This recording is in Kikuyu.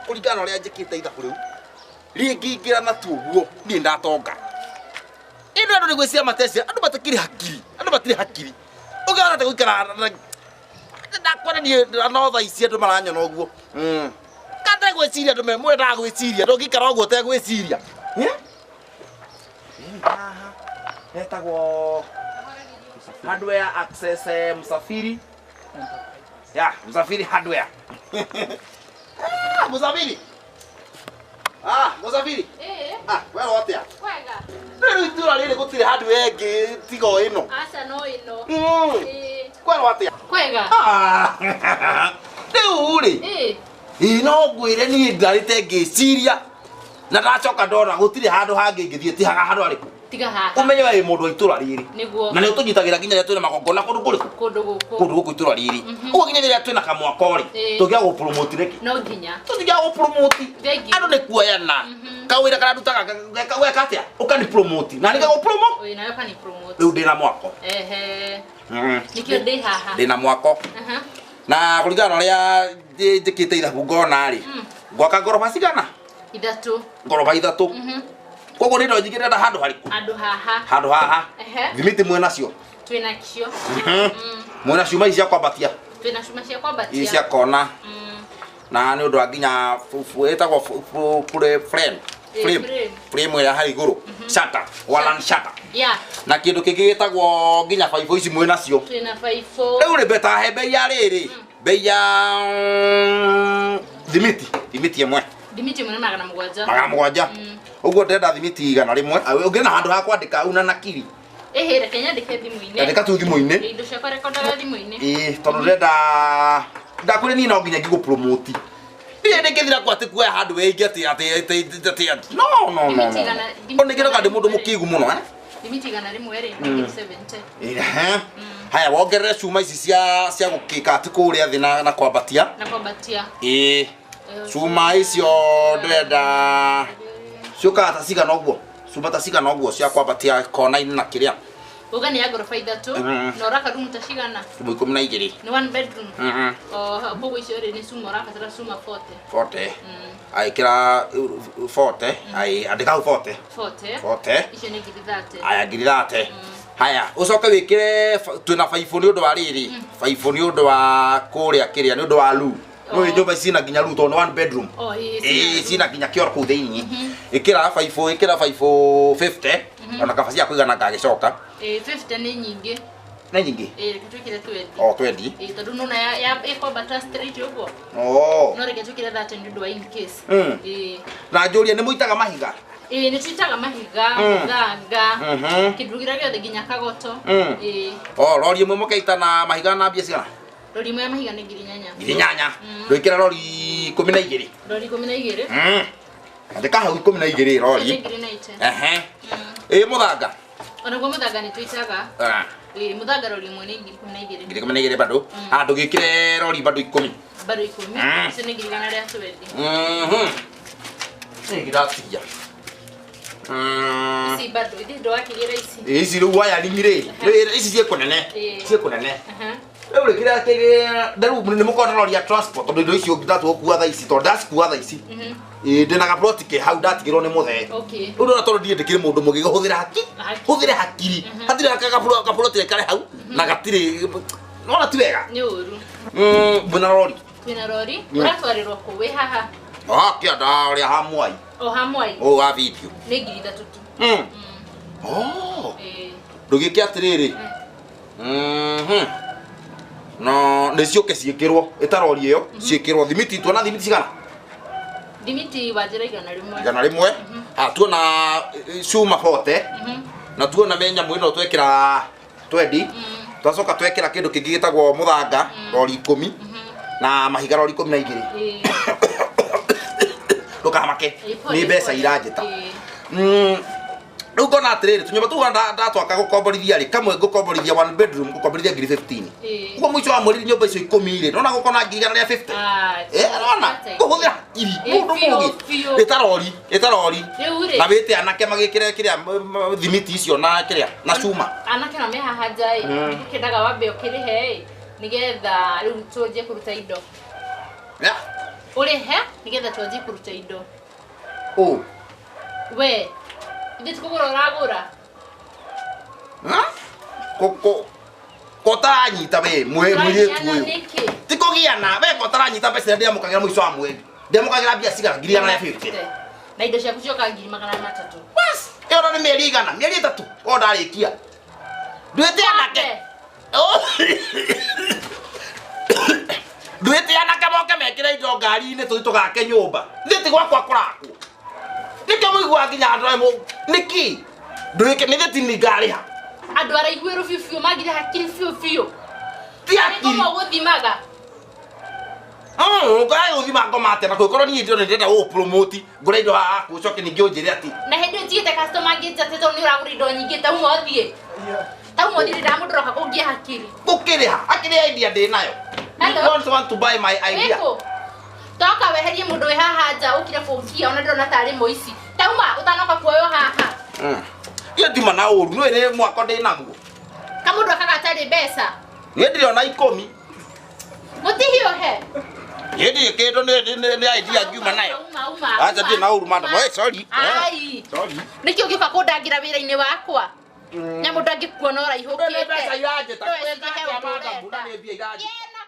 Kũringana na ũrĩa njĩkĩte ithabu rĩu rĩngĩ ingĩra na tuguo niĩ ndatonga. Ĩno andũ nĩ gwĩciria matecia, andũ matikĩrĩ hakiri, andũ matirĩ hakiri. Ũngĩona atĩ gũikara ndakwona niĩ no thaa ici andũ maranyona ũguo. Kate gwĩciria andũ mwendaga gwĩciria, ndũngĩikara ũguo ũtegwĩciria. Eh? Haha hetagwo Hardware Access, Msafiri ya Msafiri Hardware. Ah, Msafiri, ah, Msafiri. Ĩĩ, Ah, werwo atia? Kwega. Rĩu itũra rĩrĩ gũtirĩ hardware ĩngĩ tiga o ĩno. Aca, no ĩno. Ĩĩ. Kwerwo atia? Kwega. Ah, rĩu rĩ, Ĩĩ. ĩ no ngwĩre niĩ ndarĩte ngĩciria na ndacoka ndona gũtirĩ handũ hangĩ ingĩthiĩ tihaga handũ harĩkũ. Tiga haha. Ũmenye we wĩ mũndũ wa itũra rĩrĩ. Nĩguo. Na nĩ ũtũnyitagĩra nginya rĩrĩa twĩna magongona kũndũ kũrĩkũ? Kũndũ gũkũ. Kũndũ gũkũ itũra rĩrĩ. Ũguo nginya rĩrĩa twĩna kamwako rĩ, tũngĩaga gũpromote nĩkĩ? No nginya. Tũtingĩaga gũpromote. Thengiũ. Andũ nĩ kuoyana. Kawĩra karĩa ndutaga gweka atĩa? Ũkani promote. Na nĩ gagũpromo. Ĩĩ, nawe ũkani promote. Rĩu ndĩna mwako. Ehe. Nĩkĩo ndĩ haha. Ndĩna mwako. Aha. Na kũringana na ũrĩa njĩkĩte ithabu ngona rĩ, ngwaka ngoroba cigana? Ithatũ. Ngoroba ithatũ. Koguo nĩ indo nyingĩ ndĩrenda handũ harĩkũ? Handũ haha. Handũ haha. Ehe. Thimiti mwĩnacio? Twĩnacio. Mwĩna cuma ici cia kwambatia? Twĩna cuma cia kwambatia. Ici cia kona. Na nĩ ũndũ wa nginya ĩtagwo frame. Ĩ, Frame. frame. Frame ĩrĩa hau igũrũ. Shutter. Wallan shutter. Ya. Na kĩndũ kĩngĩ gĩtagwo nginya baibũ ici mwĩnacio. Twĩna baibũ. Rĩu rĩ beta he bei ya rĩrĩ. Bei ya thimiti. Thimiti ĩmwe. Thimiti ĩmwe nĩ 700. 700. Ũguo ndĩrenda thimiti 100. Ũngĩ na handũ ha kwandĩka una nakiri. Ĩhĩ, reke nyandĩke thimũ-inĩ. Andĩka tu thimũ-inĩ. Ĩ, indo ciakwa rekondaga thimũ-inĩ. Ĩĩ, tondũ ndĩrenda ndakwĩra niĩ no nginya ngĩgũpromote. Niĩ ndĩngĩthira kwa atĩ kuoya handũ ĩngĩ atĩ atĩ atĩ atĩ atĩ. No no no. Thimiti no. igana- Ona ingĩroka ndĩ mũndũ mũkĩgu mũno eh. Thimiti 100 rĩ, nĩ ngiri 70. Ehe. Haya wongerere cuma ici cia gũkĩka atĩ kũrĩa thĩ na kwambatia. Na kwambatia. Ĩĩ. Cuma icio ndĩrenda ciũkaga ta cigana ũguo. Cuma ta cigana ũguo cia kwambatia kona-inĩ na kĩrĩa. Uga nĩ ya ngoroba ithatũ. Na ũraka rumu ta cigana? Rumu 12. Nĩ one bedroom. O koguo icio rĩ nĩ cuma ũrabatara cuma 40. 40. Aĩkĩra 40. Ai andĩka hau 40. 40. 40. Icio nĩ 30,000. Aya 30,000. Haya ũcoke wĩkĩre twĩna baibũ nĩ ũndũ wa rĩrĩ. Baibũ nĩ ũndũ wa kũrĩa kĩrĩa nĩ ũndũ wa loo. Nĩ nyũmba ici cina nginya loo tondũ nĩ one bedroom. Oh, ĩĩ, Ĩĩ, cina cina nginya kĩoro kũu thĩinĩ. Ĩkĩra baibũ, ĩkĩra baibũ 50. Ona kaba cia kũigana ngagĩcoka. Ĩĩ, 50 nĩ nyingĩ. Nĩ nyingĩ? Ĩĩ, reke twĩkĩre 20. O 20. Ĩĩ, tondũ nona ya ĩkwambata straight ũguo. Oh. No reke twĩkĩre 30 nĩ ũndũ wa in case. Ĩĩ. Na njũrie nĩ mũitaga mahiga? Ĩĩ, nĩ twĩtaga mahiga, mũthanga, kĩndũ kĩrĩa gĩothe nginya kagoto. Ĩĩ. Oh, rori ĩmwe mũkaita na mahiga na mbia cigana? Rori ĩmwe ya mahiga nĩ 8,000. 8,000. Ndwĩkĩra rori 12. Rori 12. Andĩka hau 12 rori. Nĩ 90,000. Ehe. Ĩĩ, mũthanga. Onaguo mũthanga nĩ twĩtaga. Ah. Ĩĩ, mũthanga rori ĩmwe nĩ 12,000. 12,000 bado. Ah, ndũgĩkĩre rori bado 10. Bado 10. Icio nĩ 120,000. Nĩ ngiratigia. Ici bado, ithuĩ ndwakĩgĩra ici. Ĩĩ, ici rĩu wiring rĩ, rĩ, ici ciĩ kũnene. Ĩĩ. Ciĩ kũnene. Aha. Rĩu rĩ kĩrĩa kĩrĩa rĩu nĩ mũkorwo na rori ya transport tondũ indo icio ndatua gũkua thaa ici tondũ ndacikua thaa ici. Ĩĩ, ndĩna gaploti ke hau ndatigĩrwo nĩ mũthee. Okay. Rĩu ndona tondũ ndiĩ ndĩkĩrĩ mũndũ mũgĩ hũthĩra haki. Hakiri. Hũthĩra hakiri. Hatirĩ gaploti karĩ hau na gatirĩ nona ti wega. Nĩ ũru. Mwĩna rori. Twĩna rori. Ũratwarĩrwo kũ? Wĩ haha? Ah, kĩanda ũrĩa ha Mwai. O ha Mwai. Ũũ wa video. Nĩ 3,000 tu. Oh. Ĩĩ. Ndũgĩke atĩrĩrĩ. No nĩ ciũke ciĩkĩrwo ĩta rori ĩyo ciĩkĩrwo thimiti tuona thimiti cigana? Thimiti wanjĩra 100. 100. Ah, tuona cuma 40. Na tuona me nyamũ ĩno twekĩra 20. Twacoka twekĩra kĩndũ kĩngĩ gĩtagwo mũthanga rori 10 na mahiga rori 12. Ĩĩ. Ndũkamake Ĩĩ, pole, nĩ mbeca pole. iranjĩta. Ĩĩ. Rĩu ngona atĩrĩrĩ tũnyũmba tũu ndatwaka gũkomborithia rĩ kamwe ngũkomborithia one bedroom ngũkomborithia 15,000. Ĩĩ. Ũguo mũico wa mweri nyũmba icio 10 rĩ nona gũkona 150,000. Ah, Eh, arona kũhũthĩra hakiri Ĩĩ, mũndũ biũ, mũgĩ. biũ. Ĩta rori, ĩta rori. Rĩu rĩ. Na wĩte anake magĩkĩre kĩrĩa thimiti icio na kĩrĩa na cuma. Anake no me haha nja ĩ, ngũkĩendaga wambe ũkĩrĩhe ĩ, nĩgetha rĩu tũnjie kũruta indo. Ya. Ũrĩhe nĩgetha twanjie kũruta indo. Ũ. We. Ithuĩ ti kũgũra ũragũra. Ha? Ko kotaranyita we mwĩrĩtu ũyũ. Nĩkĩ? Ti kũgiana, we kotaranyita mbeca iria ndĩamũkagĩra mũico wa mweri. Ndĩamũkagĩra mbia cigana 150. Na indo ciaku cioka 300,000. Bas, ĩyo nĩ mĩeri igana, mĩeri 3 o ndarĩkia. Nduĩte anake. Nduĩte anake moke mekĩre indo ngari-inĩ tũthiĩ tũgake nyũmba. Nĩ ti gwakwa kũrakwo. Nĩkĩo mũiguaga nginya andũ aya nĩkĩ? Nduĩke nĩ thĩ ti ngarĩha. Andũ araiguĩrwo biũ biũ magire hakiri biũ biũ. Ti hakiri. Nĩ gũthimaga. Ngoragwo gũthima ngoma atĩa na kũngĩkorwo niĩ ndĩrona ndĩrenda gũgũ-promote ngũre indo haha ũcoke ningĩ ũnjĩre atĩ Na hĩndĩ ĩyo njigĩte customer angĩ nja tondũ nĩ ũragũra indo nyingĩ tauma ũthiĩ. Tauma ũthiĩ ndĩramũndũ ũroka kũngia hakiri. gũkĩrĩha akĩrĩa idea ndĩ nayo. Hello? You don't want to buy my idea. Wĩkũ? Toka weherie mũndũ wĩ haha nja ũkire kũngia ona ndĩrona tarĩ mũici. Tauma ũtanoka kuoywo haha. Iyo ndima na ũru nĩ nĩ mwako ndĩ naguo. Kamũndũ akaga atarĩ mbeca. Niĩ ndirĩ ona 10. Mũtihiũhe. Niĩ ndirĩ kĩndũ nĩ idea ngiuma nayo. Uma, uma, Acha ndirĩ na ũru madam. uma. Hey, sorry. Ai. Sorry. Nĩkĩ ũngĩũka kũndangĩra wĩra-inĩ wakwa? Nyamũ ndangĩkuona Nĩ mbeca ũraihũkĩte. iranjĩta. No ecirie he ũndũ Madam, ũrenda. na nĩ mbia iranjĩta. Yeah.